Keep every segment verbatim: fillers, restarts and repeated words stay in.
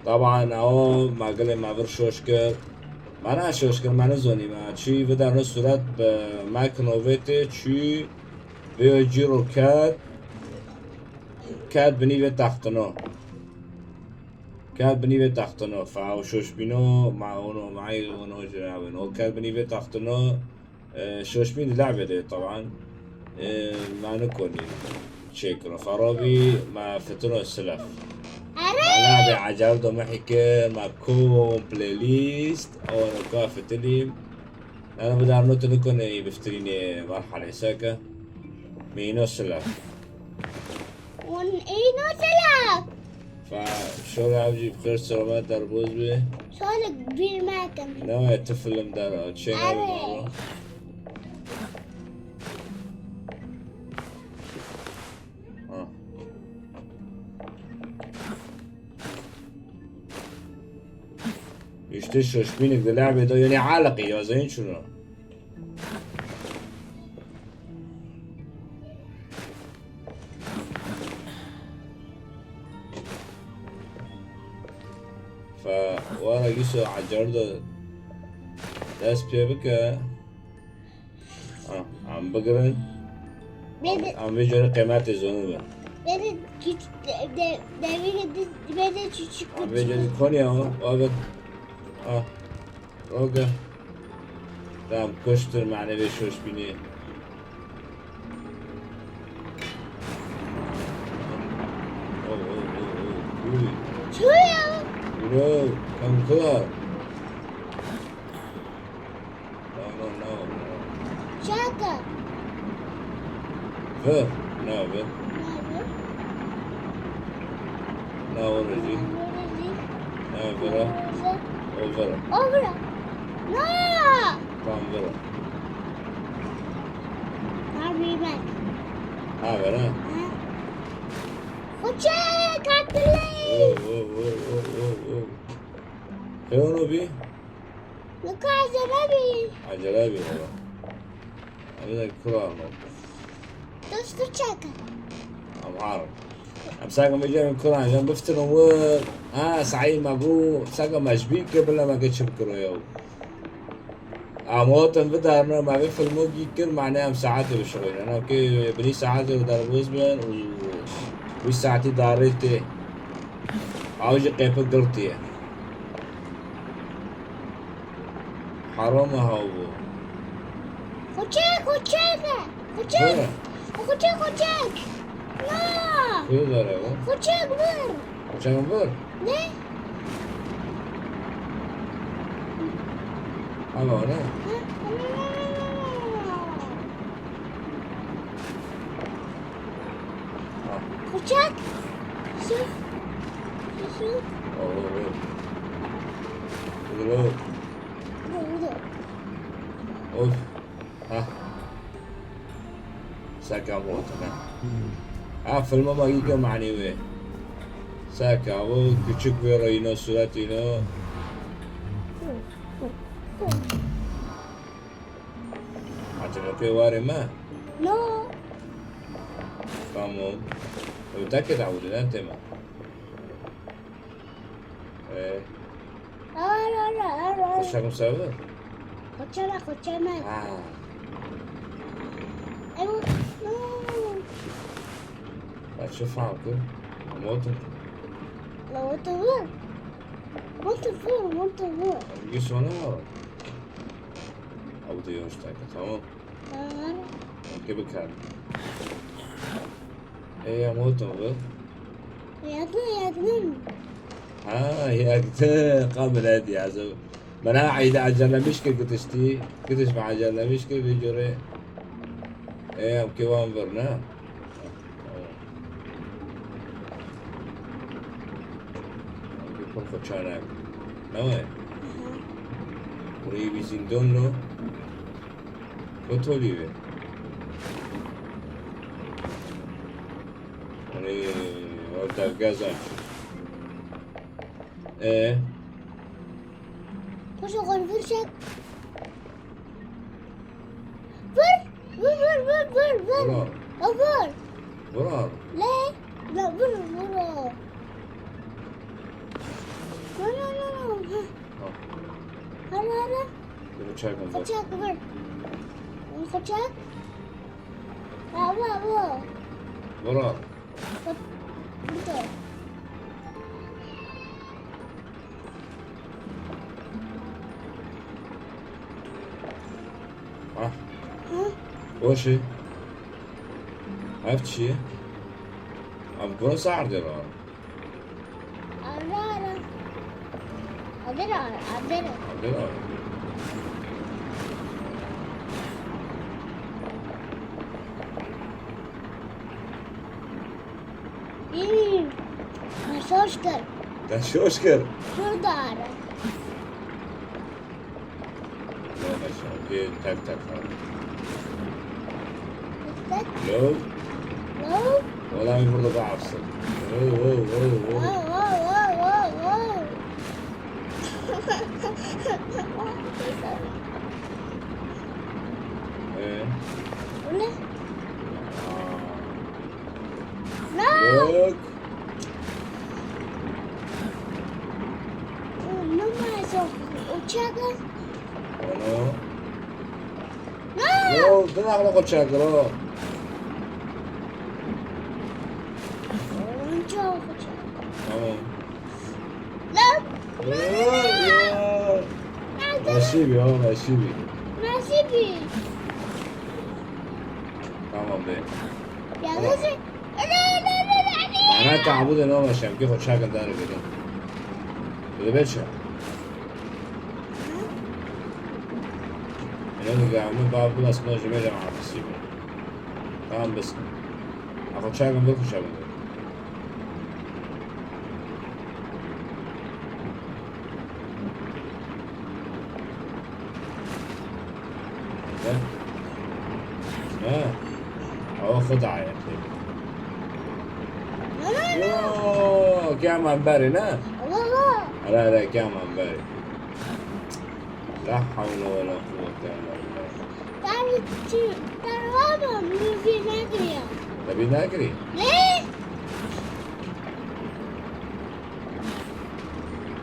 Taban ew me gilê me vir şoş kir. Me ne şoş kir, me nizonî me. Çî vidarno suret bi me kinovê tê, çî vê cîro ket, ket binî vê textino. Ket binî vê textino. Fa ew şoş bîno, ma ono, ma ey ono jî nabin. O ket binî vê textino. E, şoşbîn di lehbê de taban. E, ma nikonî çêkiro. Xerabî ma fitino silef. Erê! Ma lehbê ecer do mehî kir, ma kom playlist, ew no ka fitilî. Nana bidar no tu nikonî biftirînê merhalê seke. Mîno silef. Hûn îno tela. Fa şol ev jî bi xêr selamet derbaz be. Şolek bîr mekin. Ne, tu film der, çê Erê. Nabe valla. Ha. İşte şaşbînek di lehbê de, yani alaqî ya zeyîn şunu. Fe wara gîso ecar de dest pê bike. Ha, em bigirin. Bê de Em vê carê qîmetê zonin be. Bê de küçük de, de, devire de, bê de küçük Em vê küçük. Carê Konya o, abi. Ha. Oke. Tamam, koştur mane ve şoş bini. Oh, oh, oh, oh. Uy. Çuya. Bro, come close. No, no, no, no. Çaka. Vir. Na vir. Na vir. Na orajî. Orajî. Na vira. Orajî. O vira. O vira. Na. Tam vira. Tam vira. Ha vira. Ha. Koçe katile. Oh, oh, oh, oh, oh, oh. Xeyono bî. Nika acele bî. Acele bî baba. Em de kura no. Dostu çaka. Em har. Em sakin vêce em kuran, em biftin wir. Ha, saî me bû, sakin me ji bîr kir, bila me ke çi bikiro yew. Em hotin vidarne, me vê filmo gî kir, mane em saetê bişixulînin. Em kê binî saetê û derbûz bin û wî saetî darê tê. Ew jî qêpik girtiye. Heram e havo. Koçek, koçek e. Koçek. Vere. Koçek, koçek. Na. Kuyu vere o. Koçek vir. Koçek vir. Ne? Ama ne? Ha? Ha. Koçek. Şu. Şu, şu. Oh, oh, oh. Dur, dur. Dur, dur. Of. Ha. Seka botine. Ha, filma ma yike mani wê. Seka bu küçük bir oyunu, surat oyunu. Acaba pê warê me? No. Tamam. Ew tekê dawudî ne tema. Ee. Ara, ara, ara, ara. Koçak mı sever? Koçana, koçana. Ha. Ew, no. Bak şu farkı. Motor. La otur. Motor, motor. Bir sonra var. Abi de yavaş takı, tamam. Aha. Okey, bakalım. Ey, ama o tabi. Yakın, yakın. Ha, yakın. Kabul et ya. Bana ayda acellemiş ki gidişti. Gidiş mi acellemiş ki bir göre. Ey, am ki van var ne? Pir xwe çanak. Ne we? Aha. Burayı bir zindon no. Kotolî ve. Hani o dergezan. E. Paşa xwe li vir çek. Vir! Vir, vir, vir, vir, vir! Vur abi. Ya vir! Vur abi. Le! La vir, vir o. No, no, no, no. Ha. Hala, hala. Dur, çek bunu. Kaçak, dur. Kaçak. Bravo, bravo. Bora. Bak, burada. Ah. Hı? Boş e. Ev çi ye? Ev burası ardê ra. Ara, ara. Adera, adera. Ardê ra. Hmm. Şoş kir. Te şoş kir. Şurada ara. Lo, meşe, bir tek tek var. Tek tek? Lo. Lo. Wala min burada bafsın. Oh, oh, oh, oh. Wow, wow, wow, wow, wow. Ee? Bu ne? Aa. Ne? Yok. Numara uçağı. Onu. Ne? Yok, dur, ama uçağı, o. Oyuncak uçağı. Tamam. Lan. Yok, yok. Nerede? Nasip ya, nasip. Nasip. Tamam be. Ya tamam. Nasıl? Ana, ana, ana, ana. Ana, tabu de no, şevki xo çakin dar gidin. Böyle beçe. Ene de gamı babu nasıl jime jama nasip. Tamam, bes. Ako çakin, bes çakin. He? He. Awa xwe dayê. Yo, kêm em berê, ne? Here, here, kêm em berê. La hawle we la quwwete illa billah. Te bîr nekiriye. Te bîr nekirî? Ne?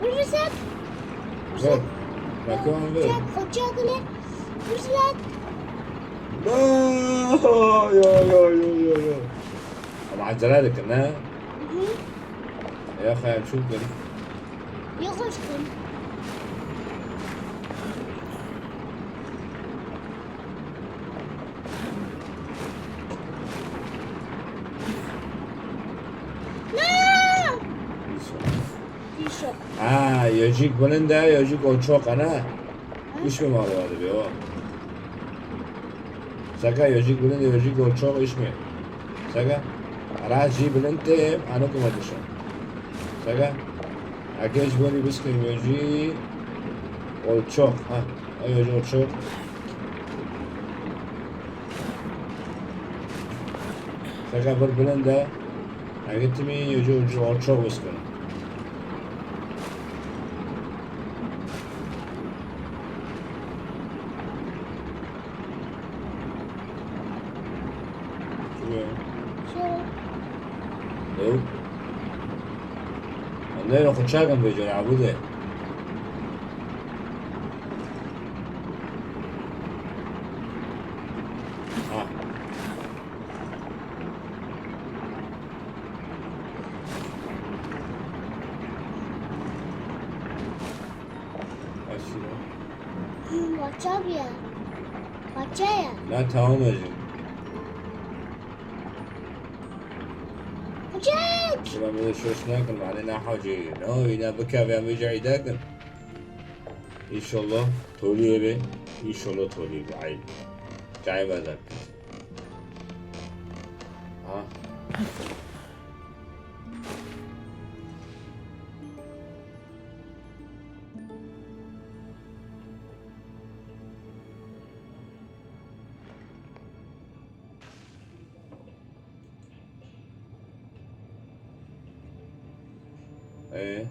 Fırsat. Ver. Fırsat. Bakalım ver. Fırsat, fırsat ne? Fırsat. Aa, ya, ya, ya, ya, ya. Ama acele dikin, ha? Hı hı. Ya, xeyal çok verin. Yok aşkım. No! Tîşo. Ha, yojîk bilind e, yojîk olçoq e, ne? Hı? Îş mi malê wa dibê, o? Seka yojîk bilind e, yojîk olçoq, îş mi? Seka? Ara jî bilind tê, ano kuma dişo. Seka? Eke ji bo wî biskin yojî olçoq, ha. Ay, yojî olçoq. Seka bir bilind e. Eke timî yojî olçoq biskin. Çi ye? Çi? Ew? Em neyne xwe çakin vê carê, Ebûdê. Ha. Aşîre. Baca bî ye. Baca ye. Na, tamam e jî. Kucak! Şuna bile şoş nakin, mane ne hacı. No, yine bikeve, em vêca îde kin. İnşallah tolî ebe, inşallah tolî ebe. Ay. Çay bardak. Ha. Ee?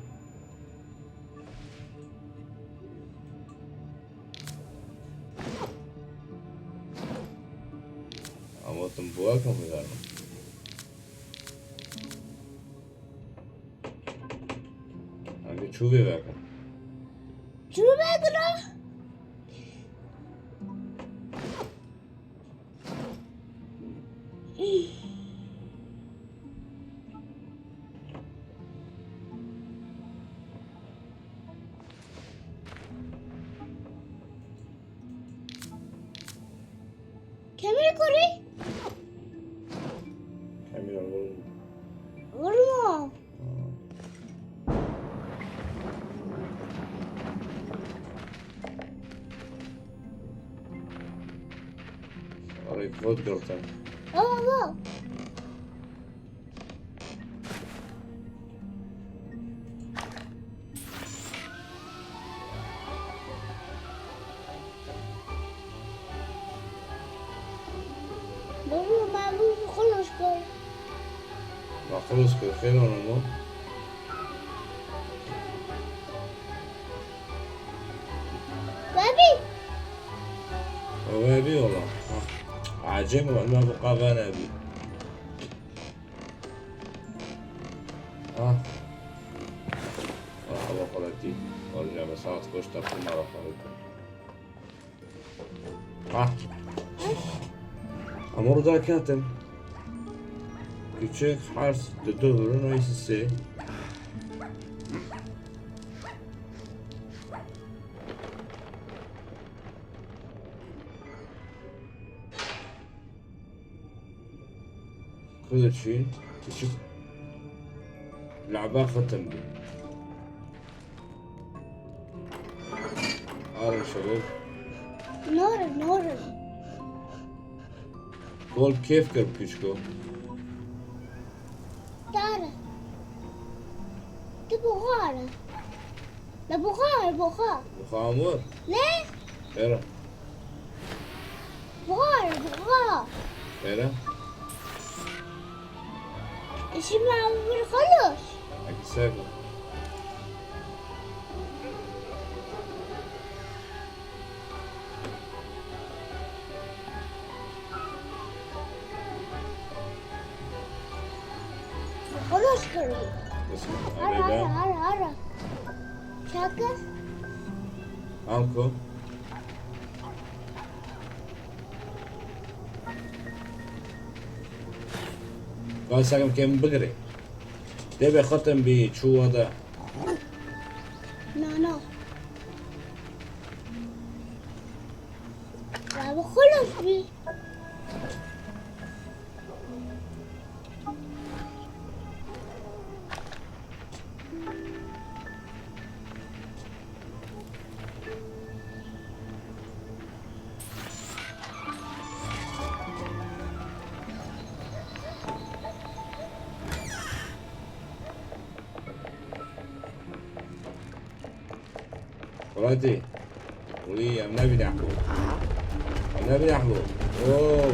Ama tu buwa ka mı zarma? Abi Çû vê vekin. Çû vekira. Kemî kurî? Kemî vurma. Vurma. Arê, vot girtin. Baba, baba. Baba, ma bu xulus kir. Ma xulus kir, xêr ono mu? Webî? Webî ola. Ha. Acem, ma bu qava nebî. Ah. Ah, Allah xalatî. Orja be saat koşta kumara xalatî. Ah. Ama orada katim. Küçük harf, tutu vurun, o ise se. Kılıçın küçük laba xatim bi. Arın şabab. Norun, norun. Kol kêf kir küçko. Dare. Tu buxar. La buxar, buxar. Buxar mı? Ne? Era. Buxar, buxar. Era. Şimdi bir konuş. Akisego. Xulus kirî. Ara, ara, ara, ara. Çakir. Anko. Gel sekim kem bigirê. Dê be xatim bî çûwa de. Na, na. Ya bu xulus bî. Xwedê. Wî em nebîne. Em nebîne. Oo.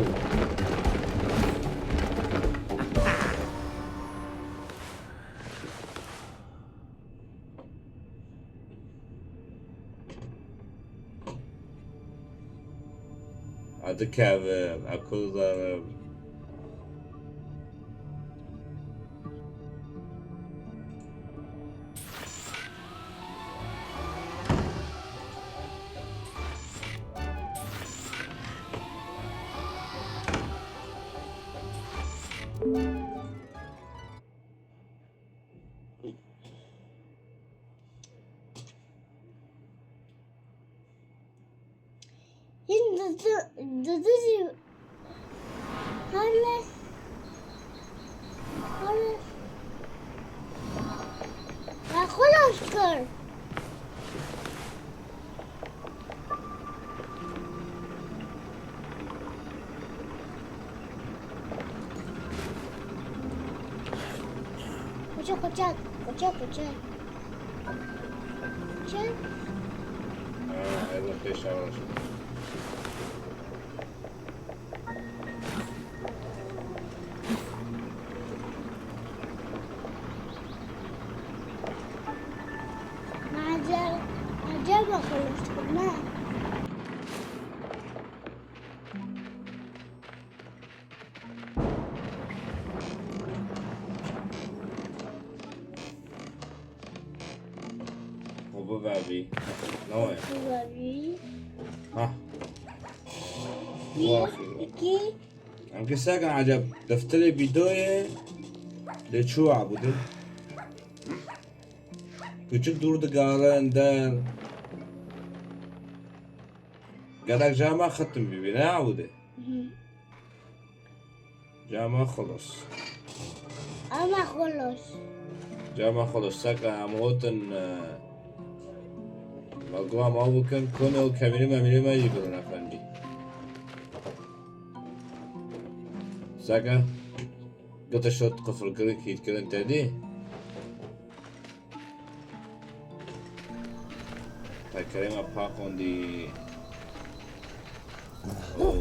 A dikevim, a ku zanim. Hîn dudu, dudu jî hale, hale. Ya xweş kir. Koçak, koçak, koçak, koçak. Çi? Ha, evet, beş tane var. Acaba, acaba konuştuk, ne? Bu verdi. Ne o ya? Verdi. Ha. Bir, Vah. iki. Em ki sekin acaba defterê bîdoyê lê çû abûdê. Küçük dur digarin der. Gerek cama xittim bibî, ne abûdê? Cama xelos. Ama xelos. Cama xelos. Seka em hotin, e, me guva ma bikin, konê û kemînê memînê me jî birin efendî. Seka, gıtı şot kıfır kırın, kit kırın tedi. Pekerê me paqondî. Oo.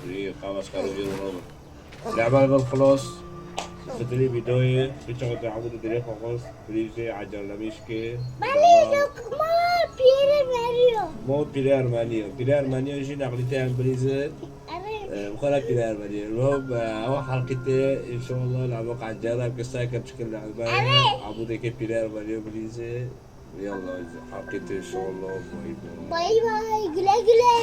Rî, qamas karê jê robin. Lehber gel xelos. Fitilî bîdoyê, biçaxê te abûdê dirê xwe xwest, plîzê ecellemîşkê. Belê lokma pîrê veriyor. Mo pîrê Ermeniyo. Pîrê Ermeniyo jî nexlîtê em bilîzê. Evet. Em xwe re pîrê Ermeniyo. Mo, e, ew halqîtê, inşallah, li ew qencera kisa ke çikin li Ermeniyo. Evet. Abûdeke pîrê Ermeniyo bilîzê. Yalla, halqîtê inşallah. Bay bay. Bay bay, güle güle.